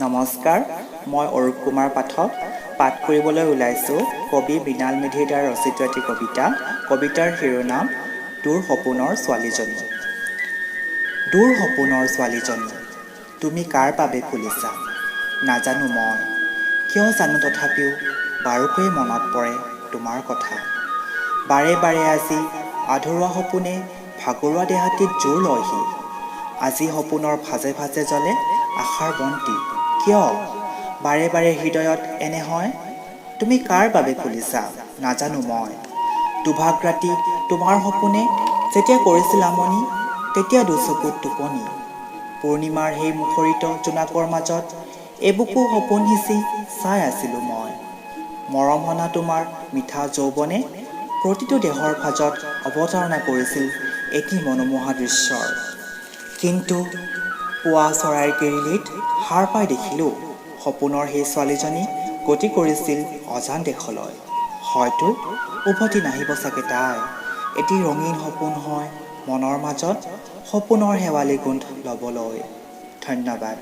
নমস্কাৰ, মই অৰূপ কুমাৰ পাঠক পাঠ কৰিবলৈ ওলাইছোঁ কবি মৃণাল মেধিৰ দ্বাৰা ৰচিত এটি কবিতা। কবিতাৰ শিৰোনাম দূৰ সপোনৰ ছোৱালীজনী। দূৰ সপোনৰ ছোৱালীজনী, তুমি কাৰ বাবে ফুলিছা নাজানো মই। কিয় জানো তথাপিও বাৰুকৈয়ে মনত পৰে তোমাৰ কথা। বাৰে বাৰে আজি আধৰুৱা সপোনে ভাগৰুৱা দেহাটিত জোৰ লয়হি। আজি সপোনৰ ভাঁজে ভাঁজে জ্বলে আশাৰ বন্তি। কিয় বাৰে বাৰে হৃদয়ত এনে হয়? তুমি কাৰ বাবে ফুলিছা নাজানো মই। দুভাগ ৰাতি তোমাৰ সপোনে যেতিয়া কৰিছিল আমনি, তেতিয়া দুচকুত টোপনি। পূৰ্ণিমাৰ সেই মুখৰিত জোনাকৰ মাজত এবুকু সপোন সিঁচি চাই আছিলোঁ মই। মৰম সনা তোমাৰ মিঠা যৌৱনে প্ৰতিটো দেহৰ ভাঁজত অৱতাৰণা কৰিছিল এটি মনোমোহা দৃশ্যৰ। কিন্তু পুৱা চৰাইৰ কিৰিলিত সাৰ পাই দেখিলোঁ, সপোনৰ সেই ছোৱালীজনী গতি কৰিছিল অজান দেশলৈ। হয়তো উভতি নাহিব চাগে তাই। এটি ৰঙীন সপোন হয় মনৰ মাজত সপোনৰ শেৱালি গোন্ধ ল'বলৈ। ধন্যবাদ।